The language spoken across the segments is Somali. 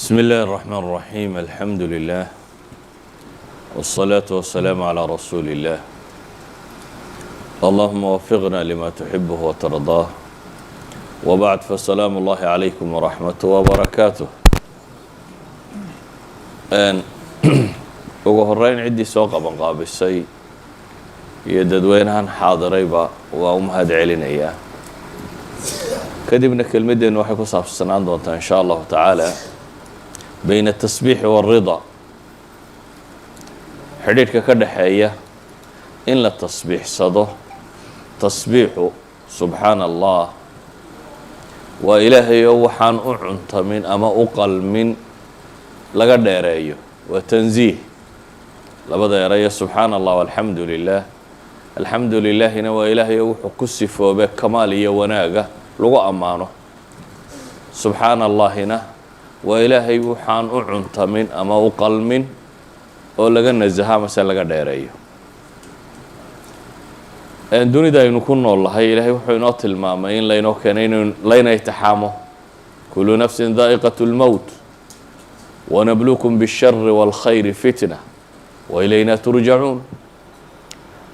بسم الله الرحمن الرحيم، الحمد لله والصلاة والسلام على رسول الله. اللهم وفقنا لما تحبه وترضاه. وبعد، فسلام الله عليكم ورحمته وبركاته. Ugu horeyn, ciddii soo qaban qaabisay iyo dadweynahan xaadirayba waa u mahad celinayaa. Kadibna kelmaddeennu waxay ku saabsanaan doontaa, in shaa Allahu tacaala, بين التسبيح والرضا, xidhiidhka ka dhexeeya in la tasbiixsado. Tasbiixu, subxaana Allah, waa Ilaahay oo waxaan u cuntamin ama u qalmin laga dheereeyo, waa tansiih. Labada erayo, subxaana Allah, alxamdu lilah. Alxamdu lilaahina waa Ilaahay oo wuxuu ku sifoobe kamaal iyo wanaaga lagu ammaano. Subxaana Allahina waa Ilaahay waxaan u cuntamin ama u qalmin oo laga nasaha amase laga dheereeyo. Dunida aynu ku nool nahay, Ilaahay wuxuu inoo tilmaamay in laynoo keenay in layna itixaamo. كل نفس ذائقة الموت ونبلوكم بالشر والخير فتنة وإلينا ترجعون.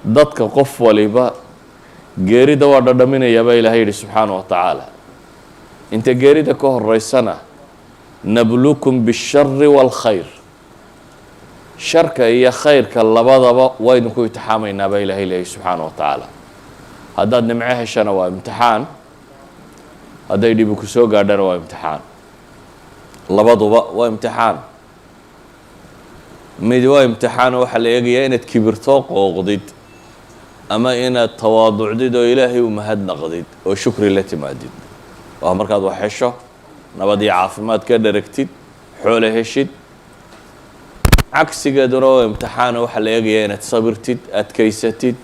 Dadka qof waliba geerida waa dhadhaminayaa, baa Ilahay yidhi subxaana wa tacaala. Inta geerida ka horeysana, نبلوكم بالشر والخير, sharka iyo khayrka labadaba waa idinku itixaamaynaa, baa Ilahay leeyahy subxaana wa tacaala. Haddaad nimco heshana waa imtixaan, hadday dhibi ku soo gaadhana waa imtixaan. Labaduba waa imtixaan. Mid waa imtixaan, oo waxaa la eegayaa inaad kibirtoo qooqdid ama inaad tawaaducdid oo Ilaahay u mahadnaqdid oo shukri la timaadid. Waa markaad wax hesho, nabad iyo caafimaad ka dharagtid, xoole heshid. Cagsigeeduna oo imtixaana, waxaa la eegayaa inaad sabirtid, adkaysatid,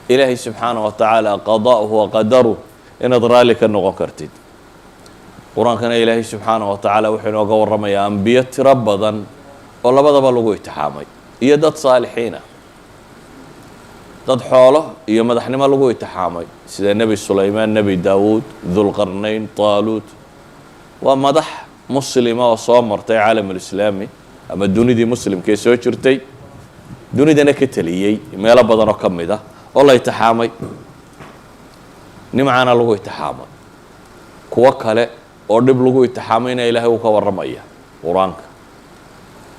Ilaahay subxaana wa tacaala قضاؤه وقدره inaad raalli ka noqon kartid. Qur-aankana Ilaahay subxaana wa tacaala wuxuu inooga warramayaa ambiyo tiro badan oo labadaba lagu itixaamay iyo dad saalixiina, dad xoolo iyo madaxnimo lagu itixaamay, sida Nebi Sulaymaan, Nebi Daawuud, Dulqarnayn, Taaluut. Waa madax muslima oo soo martay caalamulislaami ama dunidii muslimka ee soo jirtay, dunidana ka teliyey meelo badan oo ka mid ah, oo la itixaamay, nimcana lagu itixaamay. Kuwo kale oo dhib lagu itixaamayna Ilaahay uu ka warramaya Qur-aanka.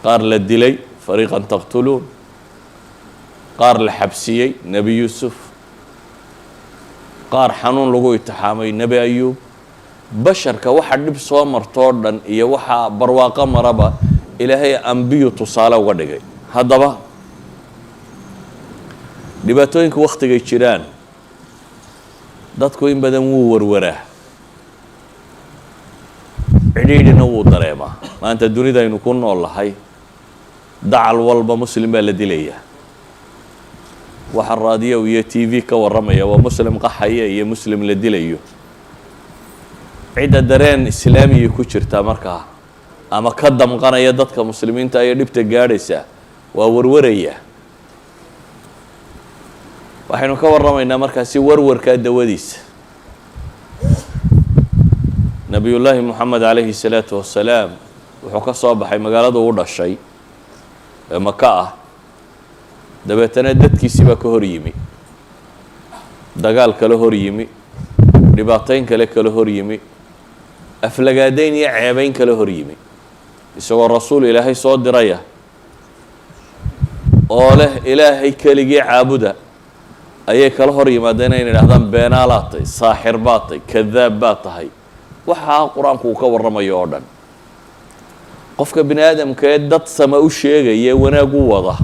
Qaar la dilay, فريقا تقتلون, qaar la xabsiyey, Nebi Yuusuf, qaar xanuun lagu itixaamay, Nebi Ayuub. Basharka waxa dhib soo martoo dhan iyo waxaa barwaaqo maraba, Ilaahay ambiyu tusaale uga dhigay. Haddaba dhibaatooyinka wakhtigay jiraan, dadku in badan wuu warwaraa, cidhiidhina wuu dareemaa. Maanta dunidaynu ku nool nahay, dacal walba muslim baa la dilayaa. Waxa raadiyo iyo TV ka warramaya waa muslim qaxaya iyo muslim la dilayo. Cidda dareen islaamiya ku jirtaa markaa ama ka damqanaya dadka muslimiinta iyo dhibta gaadhaysa waa warwaraya. Waxaynu ka warramaynaa markaasi warwarkaa dawadiisa. Nabiyullaahi Moxamed calayhi salaatu wasalaam wuxuu ka soo baxay magaalada uu dhashay ee Maka ah. Dabeetana dadkiisii baa ka hor yimi, dagaal kala hor yimi, dhibaatayn kale kala hor yimi, aflagaadayn iyo ceebayn kala hor yimi, isagoo rasuul Ilaahay soo diraya oo leh "Ilaahay keligii caabuda" ayay kala hor yimaadeen inay idhahdaan "Beenaalaad tahay, saaxir baad tahay, kadaab baad tahay." Waxaa Qur-aanku uu ka warramayo oo dhan, qofka bini aadamka ee dad sama u sheegaya, wanaag u wada,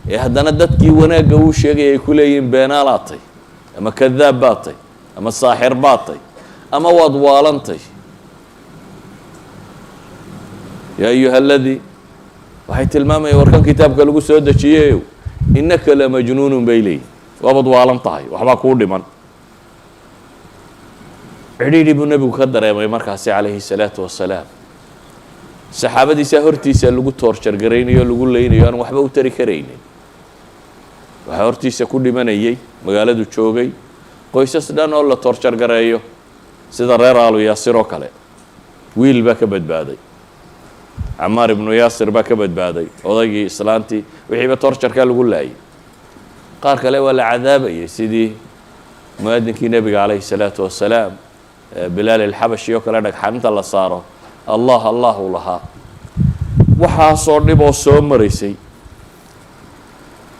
ee haddana dadkii wanaagga uu sheegaya ay ku leeyihiin "Beenaalaad tay" ama "Kadaab baad tay" ama "Saaxir baad tay" ama "Waad waalantay", يا أيها الذي, waxay tilmaamayaan warkan kitaabka lagu soo dejiyeyo, إنك لمجنون bay leeyihin, waabaad waalan tahay, waxbaa kuu dhiman. Cidhiidhi buu Nebigu ka dareemay markaasi calayhi salaatu wasalaam. Saxaabadiisaa hortiisa lagu torture garaynayo, lagu leynayo, aan waxba u tari karaynin. Waxaa hortiisa ku dhimanayay, magaaladu joogay, qoysas dhan oo la torture gareeyo, sida reer Aalu Yaasir oo kale. Wiil baa ka badbaaday. Camaar ibnu Yaasir baa ka badbaaday, odaygii, islaantii, wixiiba torture-kaa lagu laayay. Qaar kale waa la cadaabayay, sidii mu'adinkii nebiga calayhi salaatu wasalaam, Bilaal ilxabashi oo kale, dhagxaninta la saaro "Allah, Allah" uu lahaa. Waxaasoo dhib oo soo maraysay,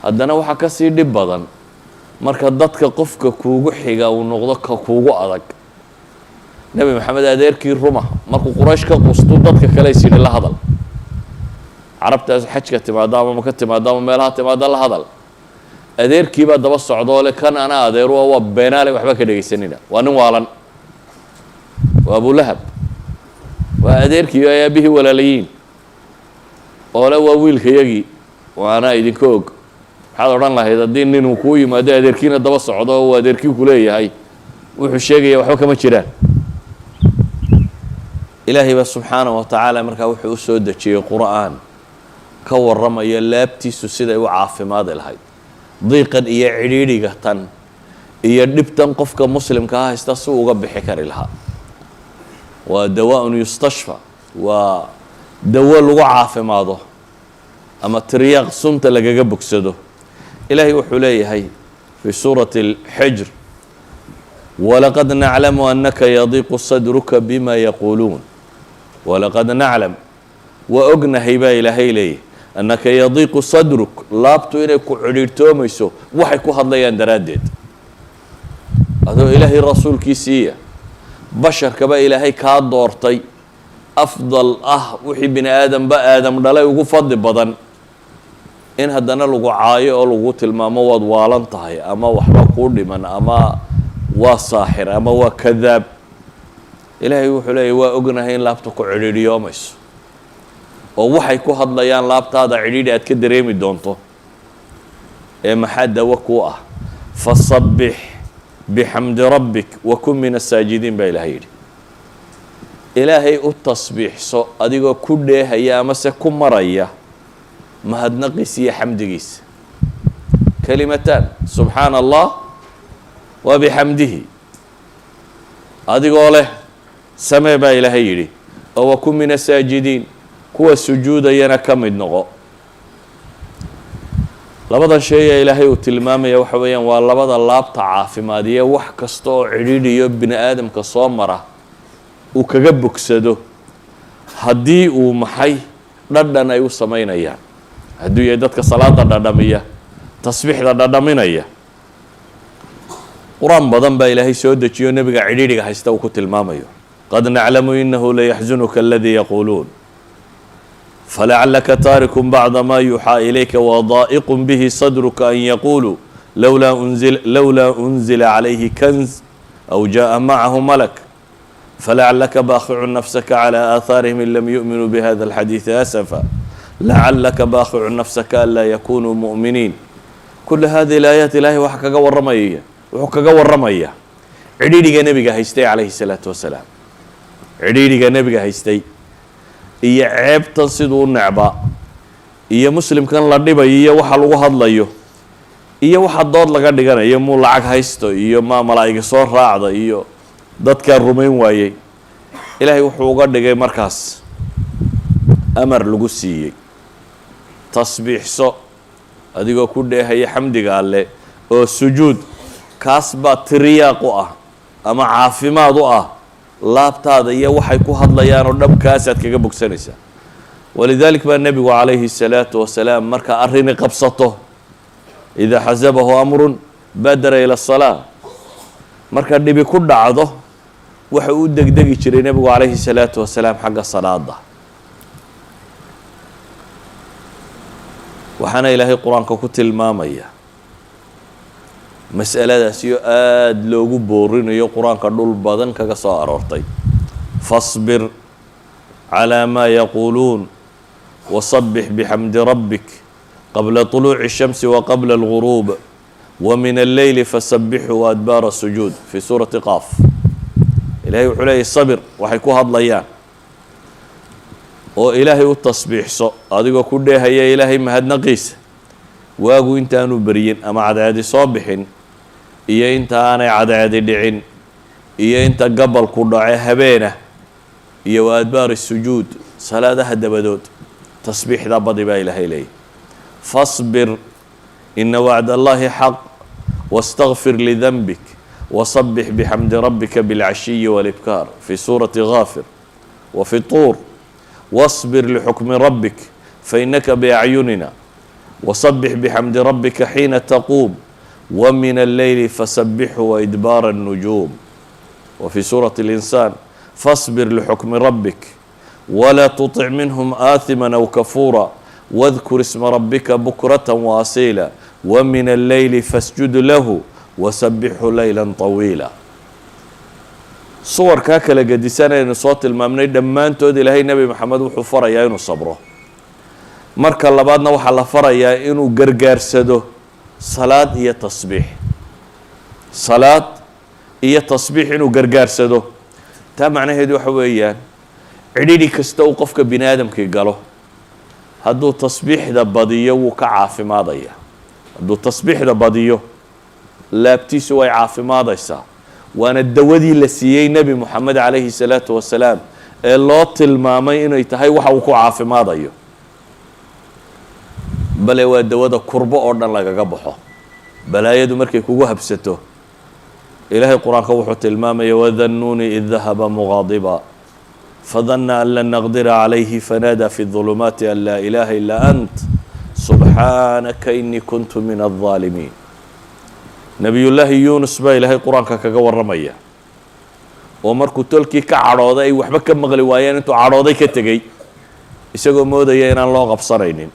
haddana waxaa ka sii dhib badan marka dadka qofka kuugu xiga uu noqdo ka kuugu adag. Nebi Maxamed adeerkii ruma markuu Quraysh ka qustu, dadka kale is yidhi, "La hadal carabtaas xajka timaada ama maka timaada ama meelaha timaada, la hadal." Adeerkiibaa daba socdoo le, "Kan ana adeeru waa beenaale, waxba ka dhegaysanina, waa nin waalan." Waa Abulahab, waa adeerkii ay aabihii walaalayiin, oo le, "Waa wiilkayagii, waa anaa idinka og." Maxaad odhan lahayd haddii ninuu kuu yimaado, adeerkiina daba socdo, oo uu adeerkii ku leeyahay wuxuu sheegaya waxba kama jiraan? Ilaahay baa subxaana wa tacaala markaa wuxuu u soo dejiyey Qur'aan ka warramaya laabtiisu siday u caafimaadi lahayd, diiqan iyo cidhiidhiga tan iyo dhibtan qofka muslimkaa haysta si uga bixi kari lahaa. Waa دواء يستشفى, waa dawo lagu caafimaado ama tiryaaq sunta lagaga bogsado. Ilaahay wuxuu leeyahay في سورة الحجر: ولقد نعلم أنك يضيق صدرك بما يقولون. ولقد نعلم, waa ognahay baa Ilaahay leeyahy, أنك يضيق صدرك, laabtu inay ku cidhiidhtoomayso waxay ku hadlayaan daraaddeed. Adoo Ilaahay rasuulkiisiiya, basharkaba Ilaahay kaa doortay, afdal ah, wixii bini aadamba Aadam dhalay ugu fadli badan, in haddana lagu caayo oo lagu tilmaamo waad waalan tahay ama waxba kuu dhiman ama waa saaxir ama waa kadaab. Ilaahay wuxuu leeyahy, waa ognahay in laabta ku cidhiidhiyoomayso oo waxay ku hadlayaan laabtaada cidhiidhi aad ka dareemi doonto. Ee maxaa dawo kuu ah? فسبح بحمد ربك وكن من الساجدين baa Ilahay yidhi. Ilaahay u tasbiixso adigoo ku dheehaya amase ku maraya mahadnaqiisa iyo xamdigiisa. كلمتان, سبحان الله وبحمده, adigoo leh samee baa Ilaahay yidhi, oo وكن من الساجدين, kuwa sujuudayana ka mid noqo. Labadan shay ee Ilaahay uu tilmaamaya waxa weeyaan waa labada laabta caafimaadiye, wax kasta oo cidhiidhiyo bini aadamka soo mara uu kaga bogsado, haddii uu maxay dhadhan ay u samaynayaan, hadduu yahay dadka salaada dhadhamiya, tasbiixda dhadhaminaya. Qur-aan badan baa Ilaahay soo dejiyo nebiga cidhiidhiga haysta uu ku tilmaamayo. قد نعلم إنه ليحزنك الذي يقولون فلعلك تارك بعض ما يوحى إليك وضائق به صدرك أن يقولوا لولا أنزل عليه كنز أو جاء معه ملك فلعلك باخع نفسك على آثارهم إن لم يؤمنوا بهذا الحديث أسفا لعلك باخع نفسك ألا يكونوا مؤمنين. كل هذه الآيات Ilaahay waxa kaga warramaya, wuxuu kaga warramaya cidhiidhiga nebiga haystay calayhi salaatu wasalaam, cidhiidhiga nebiga haystay iyo ceebtan siduu u necbaa iyo muslimkan la dhibayo iyo waxa lagu hadlayo iyo waxa dood laga dhiganayo, muu lacag haysto iyo maa malaa'iga soo raacda iyo dadkaa rumayn waayey. Ilaahay wuxuu uga dhigay markaas amar lagu siiyey: tasbiixso adigoo ku dheehaya xamdiga Alle oo sujuud. Kaas baa tiriyaaq u ah ama caafimaad u ah laabtaada iyo waxay ku hadlayaan oo dhabkaasaad kaga bogsanaysaa. ولذلك baa nebigu calayhi الsalaatu wasalaam marka arrini qabsato, إذا حزبه أمر بادر إلى الصلاة. Marka dhibi ku dhacdo, waxa uu degdegi jiray nebigu calayhi الsalaatu wasalaam xagga salaada. Waxaana Ilaahay Qur-aanka ku tilmaamaya mas'aladaasiyo aada loogu boorinayo, Qur-aanka dhul badan kaga soo aroortay: فاصبر على ما يقولون وسبح بحمد ربك قبل طلوع الشمس وقبل الغروب ومن الليل فسبحه وأدبار السجود, في سورة ق. Ilahay wuxuu leeyay, sabir waxay ku hadlayaan oo Ilaahay u tasbiixso adigoo ku dheehaya Ilaahay mahadnaqiisa, waagu intaanu beryin ama cadceedi soo bixin iyo inta aanay cadceedi dhicin iyo inta gabalku dhace habeena iyo وأدبار السجود. Salaadaha dabadood tasbiixdaa badi baa Ilaahay leeyahy. فاصبر إن وعد الله حق واستغفر لذنبك وسبح بحمد ربك بالعشي والإبكار، في سورة غافر. وفي الطور: واصبر لحكم ربك فإنك بأعيننا وسبح بحمد ربك حين تقوم ومن الليل فسبحه وإدبار النجوم. وفي سورة الإنسان: فاصبر لحكم ربك ولا تطع منهم آثما أو كفورا واذكر اسم ربك بكرة وأصيلا ومن الليل فاسجد له وسبحه ليلا طويلا. Suwarkaa kala gedisan aynu soo tilmaamnay dhammaantood, Ilaahay Nebi Maxamed wuxuu farayaa inuu sabro. Marka labaadna waxaa la farayaa inuu gargaarsado salaad iyo tasbiix, salaad iyo tasbiix inuu gargaarsado. Taa macnaheedu waxa weeyaan, cidhidhi kasta uu qofka bini aadamkii galo, hadduu tasbiixda badiyo, wuu ka caafimaadaya. Hadduu tasbiixda badiyo, laabtiisu way caafimaadaysaa. Waana dawadii la siiyey Nebi Moxamed calayhi salaatu wasalaam ee loo tilmaamay inay tahay waxa uu ku caafimaadayo. Bale waa dawada kurbo oo dhan lagaga baxo. Balaayadu markay kugu habsato, Ilaahay Qur-aanka wuxuu tilmaamaya: وذا النون إذ ذهب مغاضبا فظن أن لن نقدر عليه فنادى في الظلمات أن لا إله إلا أنت سبحانك إني كنت من الظالمين. Nebiyullaahi Yuunus baa Ilaahay Qur-aanka kaga warramaya, oo markuu tolkii ka cadhooday ay waxba ka maqli waayeen, intuu cadhooday ka tegey isagoo moodaya inaan loo qabsanaynin.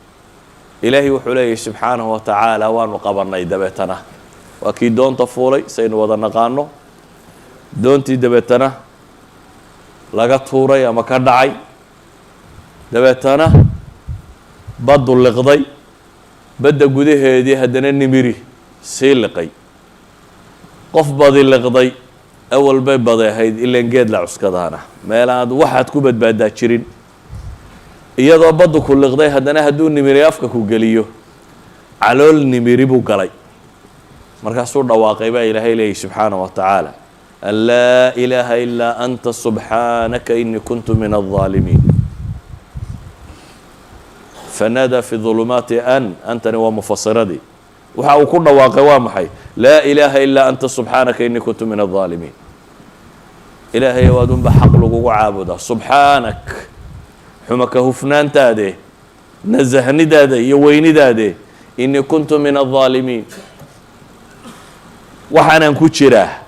Ilaahay wuxuu leeyahy subxaanahu wa tacaala: waanu qabannay. Dabeetana waa kii doonta fuulay, saynu wada naqaano. Doontii dabeetana laga tuuray ama ka dhacay, dabeetana baddu liqday. Badda gudaheedii haddana nimiri sii liqay. Qof badi liqday awal bay baday ahayd, ilan geed la cuskadaana meel aad waxaad ku badbaadaa jirin. Iyadoo baddu ku liqday, haddana hadduu nimiri afka ku geliyo, calool nimiri buu galay. Markaasuu dhawaaqay baa Ilaahay leeyahy subxaanaه wa tacaala: أن لا إله إلا أنت سبحانك إني كنت من الظالمين. فنادى في الظلمات أن antani waa mufasiradii. Waxa uu ku dhawaaqay waa maxay? لا إله إلا أنت سبحانك إني كنت من الظالمين. Ilaahay adunba xaq lagugu caabudaa. سبحانك, xumaka hufnaantaade, nasahnidaada iyo weynidaade, إني كنت من الظالمين. Waxaanaan ku jiraa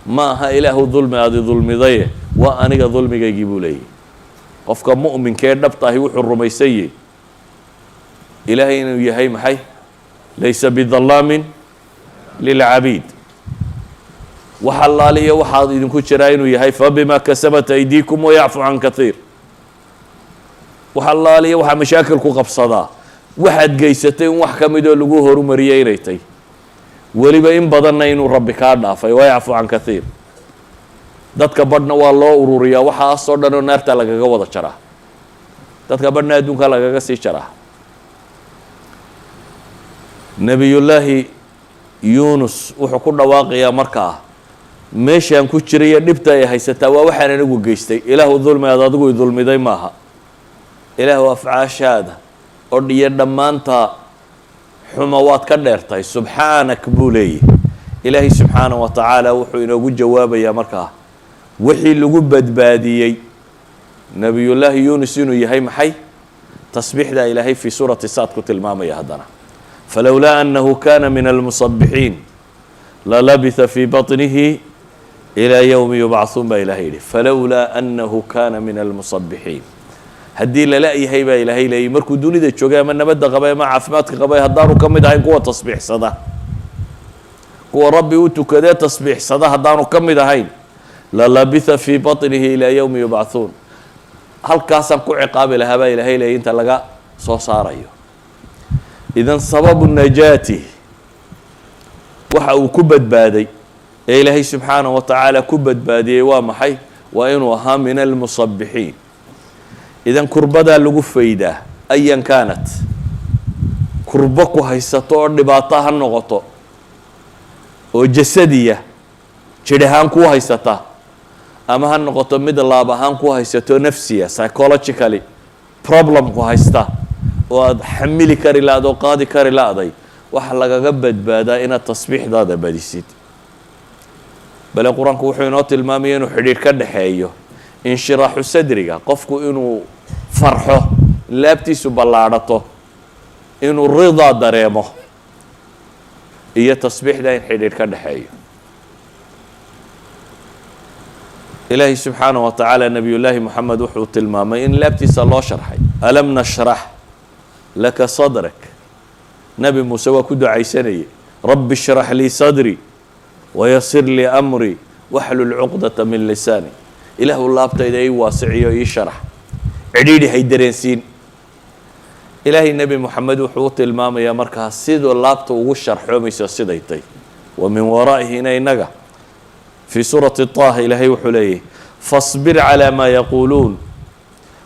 ma aha, Ilaahu, dulmi aadi dulmidaye, waa aniga dulmigaygii, buu leeyahy. Qofka mu'minka ee dhabta ahi wuxuu rumaysanyey Ilaahay inuu yahay maxay? ليس بظلام للعبيد. Wax allaaliya waxaad idinku jiraa inuu yahay فبما كسبت أيديكم ويعفو عن كثير. Wax allaaliya waxaa mashaakil ku qabsadaa, waxaad geysatay in wax ka midoo lagu horumariyey inay tay, weliba in badanna inuu Rabbi kaa dhaafay. ويعفو عن كثير. Dadka badhna waa loo ururiyaa waxaasoo dhan oo naarta lagaga wada jaraa, dadka badhna adduunka lagaga sii jaraa. Nebiyullaahi Yuunus wuxuu ku dhawaaqayaa markaa: meeshaan ku jiraiyo dhibta ay haysataa waa waxaan anigu geystay. Ilaahu, dulmi aad adigu i dulmiday maaha. Ilaahu, afcaashaada oo iyo dhammaanta xuma waad ka dheertahay. سبحانك, buu leeyahy. Ilaahay subxaanaه wa tacaala wuxuu inoogu jawaabayaa markaa wixii lagu badbaadiyey Nebiyullaahi Yuunus inuu yahay maxay? Tasbiixdaa Ilaahay fii suurati Saad ku tilmaamaya haddana: فلولا أنه كان من المسبحين للبث في بطنه إلى يوم يبعثون, baa Ilahay yidhi. فلولا أنه كان من المسبحين, haddii lala yahay, baa Ilaahay leeyay, markuu dunida joogay ama nabadda qabay ama caafimaadka qabay, haddaanu ka mid ahayn kuwa tasbiixsada, kuwa Rabbi u tukadee tasbiixsada, haddaanu ka mid ahayn, للبث في بطنه إلى يوم يبعثون, halkaasaan ku ciqaabi lahaa, baa Ilaahay leeyay, inta laga soo saarayo. إذن سبب نجاته, waxa uu ku badbaaday ee Ilaahay subxaanaه wa tacaala ku badbaadiyey, waa maxay? Waa inuu ahaa من المسبحين. إذن kurbadaa lagu faydaa, أيا كانت, kurbo ku haysato oo dhibaato ha noqoto oo jasadiya, jidh ahaan kuu haysata, ama mid qalbiga ah. Ama ha noqoto mid laab ahaan ku haysato, nafsiya, psychologically problem ku haysta oo aada xamili kari la-d oo qaadi kari la-day, waxaa lagaga badbaadaa inaad tasbiixdaada badisid. Bale Qur-aanku wuxuu inoo tilmaamaya inuu xidhiidh ka dhexeeyo inshiraaxu sadriga, qofku inuu farxo, laabtiisu ballaadhato, inuu ridaa dareemo, iyo tasbiixda in xidhiidh ka dhexeeyo. Ilaahay subxaanaه wa tacaala Nebiyullaahi Moxamed wuxuu tilmaamay in laabtiisa loo sharxay: "Alam nashrax laka sadrak." Nebi Muuse waa ku ducaysanayay: "Rabbi ishrax lii sadri wayasir lii amri waxlul cuqdata min lisaani." Ilaahu, laabtayda ii waasiciyo, ii sharax, cidhiidhi hay dareensiin. Ilaahay Nebi Moxamed wuxuu u tilmaamayaa markaa siduu laabta ugu sharxoomayso siday tay. Wa min waraa'ihina innaga fii suurati Taha Ilaahay wuxuu leeyahy: "Fasbir calى ma yaquuluun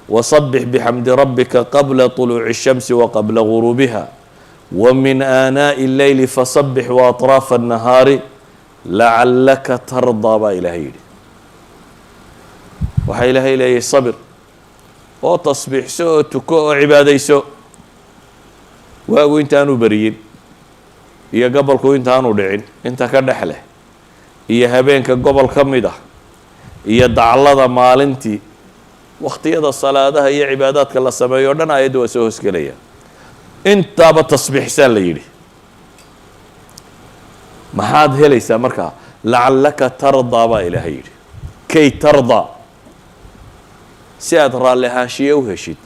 wasabbix bixamdi rabbika qabla طuluuci الshamsi waqabla guruubiha wa min aanaaءi اlleyli fasabbix waaطraafa الnahaari lacalaka tardaa," baa Ilaahay yidhi. Waxaa Ilaahay leeyahy: sabir oo tasbiixso oo tuko oo cibaadayso waagu intaanu beriyin iyo gobolku intaanu dhicin, inta ka dhex leh, iyo habeenka gobol ka mid ah, iyo daclada maalintii, wakhtiyada salaadaha iyo cibaadaadka la sameeyo o dhan. Aayadda waa soo hoosgelaya. Intaaba tasbiixsaa la yidhi. Maxaad helaysaa markaa? "Lacallaka tardaa," baa Ilaahay yidhi. Kay tardaa, si aad raalli ahaanshiye u heshid.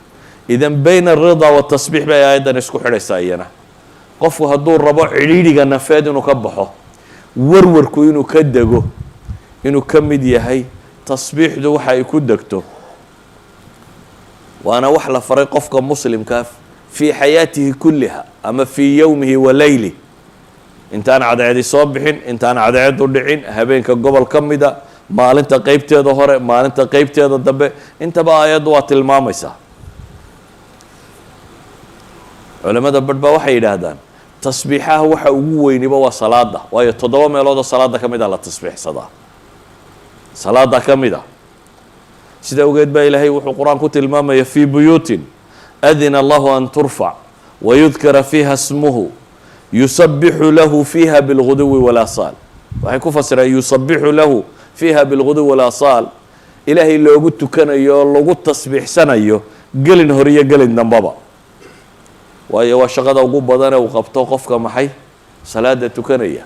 Idan bayna alridaa watasbiix bay aayaddan isku xidhaysaa. Iyana qofku hadduu rabo cidhiidhiga nafeed inuu ka baxo, warwarku inuu ka dego, inuu ka mid yahay tasbiixdu waxa ay ku degto, waana wax la faray qofka muslimkaa fii xayaatihi kulliha ama fii yowmihi wa leyli, intaan cadceedi soo bixin, intaan cadceedu dhicin, habeenka gobol ka mida, maalinta qeybteeda hore, maalinta qeybteeda dambe, intaba aayaddu waa tilmaamaysaa. Culamada badh baa waxay yidhaahdaan tasbiixaha waxa ugu weyniba waa salaada, waayo 7 meeloodoo salaada ka mid a la tasbiixsadaa, salaada ka mid a. Sida awgeed baa Ilaahay wuxuu Qur-aan ku tilmaamaya: "Fii buyuutin adina Allahu an turfac wayudkara fiiha smuhu yusabixu lahu fiiha bilguduwi walaasaal." Waxay ku fasireen "yusabixu lahu fiiha bilguduwi walaasaal" Ilaahay loogu tukanayo oo lagu tasbiixsanayo gelin hore iyo gelin dambaba, waayo waa shaqada ugu badan ee uu qabto qofka maxay salaada tukanaya,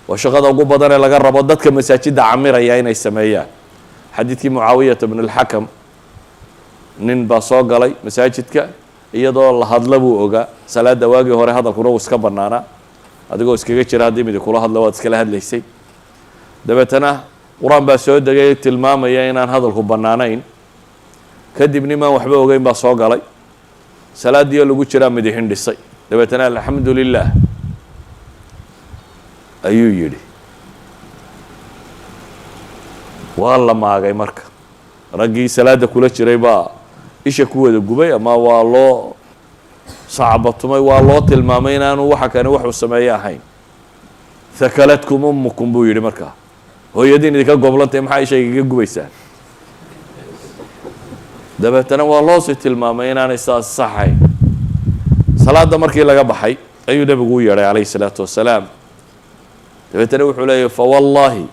waa shaqada ugu badan ee laga rabo dadka masaajidda camiraya inay sameeyaan. Xadiidkii Mucaawiyata bn اlxakam, nin baa soo galay masaajidka iyadoo la hadla buu ogaa. Salaada waagii hore hadalkuna wuu iska banaanaa, adigoo iskaga jira haddii midi kula hadla waad iskala hadlaysay. Dabeetana Qur-aan baa soo degay tilmaamaya inaan hadalku bannaanayn. Kadib nimaan waxba ogeyn baa soo galay salaadiio lagu jiraa, midi hindhisay. Dabeetana "Alxamdu lilah" ayuu yidhi. Waa la maagay. Marka raggii salaada kula jiray baa isha ku wada gubay ama waa loo sacbatumay, waa loo tilmaamay inaanu waxa kani waxuu sameeye ahayn. "Hakalatkum ummukum," buu yidhi. Markaa "Hooyadiin idinka goblantay, maxaa isha igaga gubaysaan?" Dabeetana waa loosii tilmaamay inaanay saas saxayn. Salaadda markii laga baxay ayuu Nebigu u yeedhay calayhi salaatu wasalaam. Dabeetana wuxuu leeyahy: "Fawallaahi,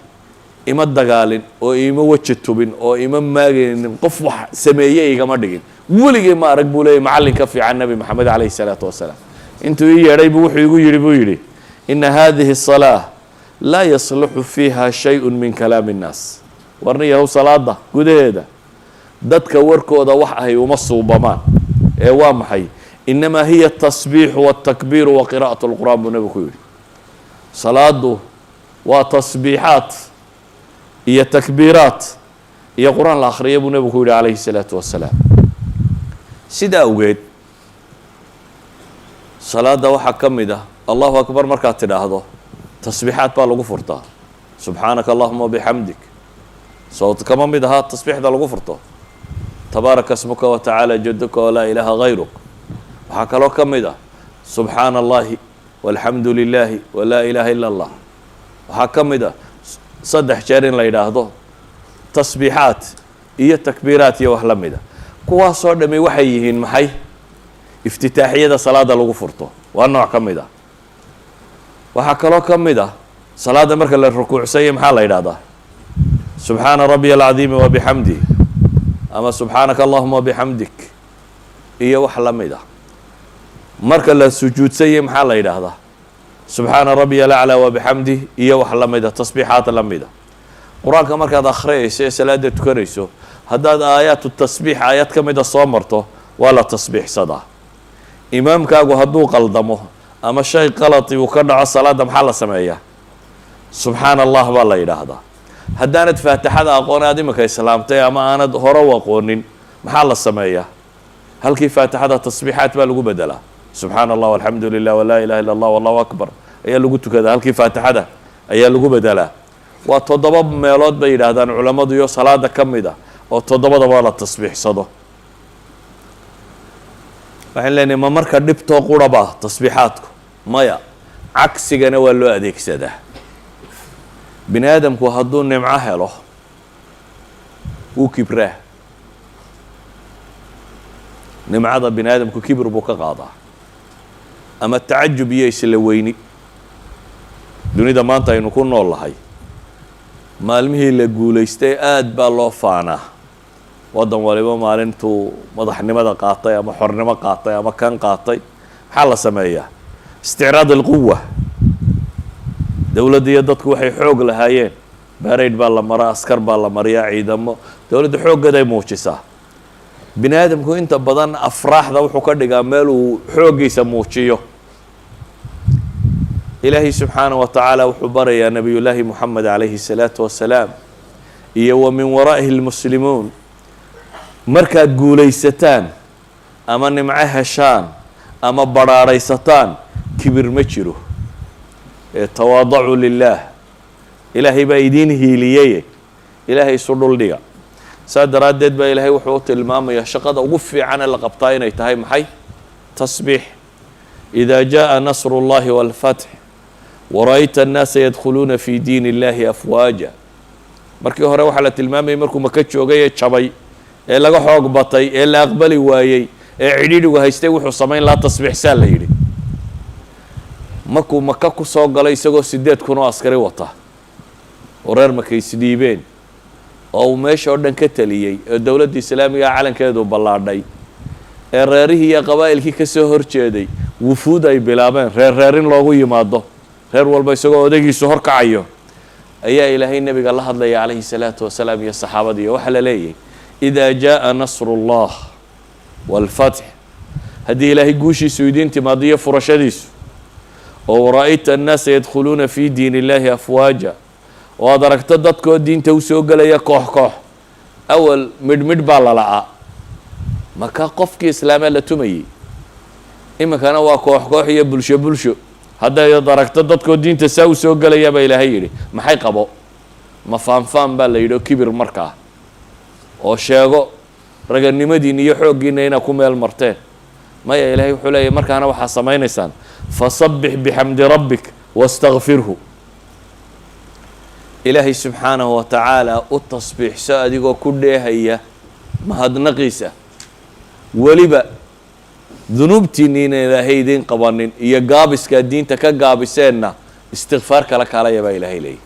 ima dagaalin oo ima weji tubin oo ima maagaynin, qof wax sameeye igama dhigin. Weligay ma arag," buu leeyay, "macallin ka fiican Nebi Maxamed calayhi salaatu wasalaam. Intuu ii yeedhay buu wuxuu igu yidhi," buu yidhi, "ina hadihi الsalaa laa yasluxu fiiha shayءu min kalaami الnaas." Warni yahow, salaada gudaheeda dadka warkooda wax ahay uma suubamaan ee waa maxay? "Inamaa hiya atasbiixu waltakbiiru wa qira'at اlqur'aan," buu nebigu ku yidhi. Salaadu waa tasbiixaat iyo takbiiraat iyo Qur-aan la akhriya, buu nebigu ku yidhi calayhi الsalaatu wasalaam. Sida awgeed salaada waxaa ka mid ah "Allahu akbar" markaad tidhaahdo tasbiixaad baa lagu furtaa. "Subxaanaka allahuma bixamdik" soo kama mid ahaa tasbiixda lagu furto? "Tabaaraka smuka watacaala jaduka walaa ilaaha gayruk." Waxaa kaloo ka mid ah "Subxaana allahi walxamdu lilaahi walaa ilaaha ila allah." Waxaa ka mid ah 3 jeer in la yidhaahdo. Tasbiixaat iyo takbiiraat iyo wax la mida, kuwaasoo dhami waxay yihiin maxay? Iftitaaxiyada salaada lagu furto waa nooc ka mid ah. Waxaa kaloo ka mid ah, salaadda marka la rukuucsanya, maxaa la yidhahdaa? "Subxaana rabbiya alcadiimi wa bixamdih" ama "Subxaanaka allahuma wabixamdik" iyo wax la mid ah. Marka la sujuudsanya, maxaa la yidhaahdaa? "Subxaana rabbiya alaclaa wa bixamdih" iyo wax la mida, tasbiixaad la mida. Qur-aanka markaad akhriyayso ee salaada tukanayso, haddaad aayaat tasbiix aayad ka mida soo marto, waa la tasbiixsadaa. Imaamkaagu hadduu qaldamo ama shay qalati uu ka dhaco salaadda, maxaa la sameeyaa? "Subxaana Allah" baa la yidhaahdaa. Haddaanad Faatixada aqoon, aad iminka islaamtay ama aanad hore u aqoonin, maxaa la sameeyaa? Halkii Faatixada tasbiixaad baa lagu bedelaa. "Subxaana Allah, alxamdu lilah, walaa ilaha illa Allah, wallahu akbar" ayaa lagu tukadaa. Halkii Faatixada ayaa lagu bedelaa. Waa 7 meelood bay yidhaahdaan culammadu iyo salaada ka mid ah oo toddobadaba la tasbiixsado. Waxaan leenahay, ma marka dhibtoo quraba tasbiixaadku? Maya, cagsigana waa loo adeegsadaa. Bini aadamku hadduu nimco helo, wuu kibraa. Nimcada bini aadamku kibir buu ka qaadaa ama tacajub iyo isla weyni. Dunida maanta aynu ku nool lahay, maalmihii la guulaystay aad baa loo faanaa. Waddan waliba maalintuu madaxnimada qaatay ama xornimo qaatay ama kan qaatay, maxaa la sameeyaa? Isticraad alquwa. Dowladda iyo dadku waxay xoog lahaayeen, parade baa la maraa, askar baa la mariyaa, ciidamo, dowladda xooggeeday muujisaa. Bini aadamku inta badan afraaxda wuxuu ka dhigaa meel uu xooggiisa muujiyo. Ilaahay subxaanaه wa tacaala wuxuu barayaa Nabiyullaahi Moxamed calayhi الsalaatu wasalaam iyo wa min waraa'ihi lmuslimuun: markaad guulaysataan ama nimco heshaan ama badhaadhaysataan, kibir ma jiro ee tawaadacuu lilaah. Ilaahay baa idiin hiiliyey, Ilaahay isu dhuldhiga. Saa daraaddeed baa Ilaahay wuxuu u tilmaamayaa shaqada ugu fiican ee la qabtaa inay tahay maxay? Tasbiix. "إida jaءa nasru اllahi wاlfatx wara'ayta annaasa yadkhuluuna fi diin illahi afwaaja." Markii hore waxaa la tilmaamayay markuu Maka joogay ee jabay ee laga xoog batay ee la aqbali waayey ee cidhiidhigu haystay, wuxuu samayn lahaa tasbiixsaa la yidhi. Markuu Maka ku soo galay isagoo 8,000 oo askari wata oo reer Maka isdhiibeen oo uu meesha oo dhan ka teliyey ee dowladda islaamiga calankeedu ballaadhay ee reerihii iyo qabaa'ilkii ka soo horjeeday wufuud ay bilaabeen, reer reer in loogu yimaado, reer walba isagoo odagiisu horkacayo, ayaa Ilaahay nebiga la hadlaya calayhi salaatu wasalaam iyo saxaabadii. Waxaa la leeyahay: "Idaa jaءa nasru اllah wاlfatx", haddii Ilaahay guushiisu idiin timaado iyo furashadiisu, oo "wara'ayta annaasa yadkhuluuna fi diin illahi afwaaja", oo aad aragto dadkoo diinta usoo gelaya koox koox. Awal midh midh baa la la'aa maka, qofkii islaamaa la tumayey. Iminkana waa koox koox iyo bulsho bulsho. Haddaad aragto dadkoo diinta saa usoo gelaya, baa Ilaahay yidhi, maxay qabo? Ma faanfaan baa la yidhi oo kibir markaa oo sheego raganimadiina iyo xooggiina inaad ku meel marteen? Maya, Ilaahay wuxuu leeyahy, markaana waxaa samaynaysaan: "Fasabbix bixamdi rabbik wastakfirhu." Ilaahay subxaanahu wa tacaala u tasbiixso adigoo ku dheehaya mahadnaqiisa. Weliba dunuubtiinni ina Ilaahay idiin qabanin iyo gaabiskaa diinta ka gaabiseenna istikfaar kala kaalaya, baa Ilaahay leeyahy.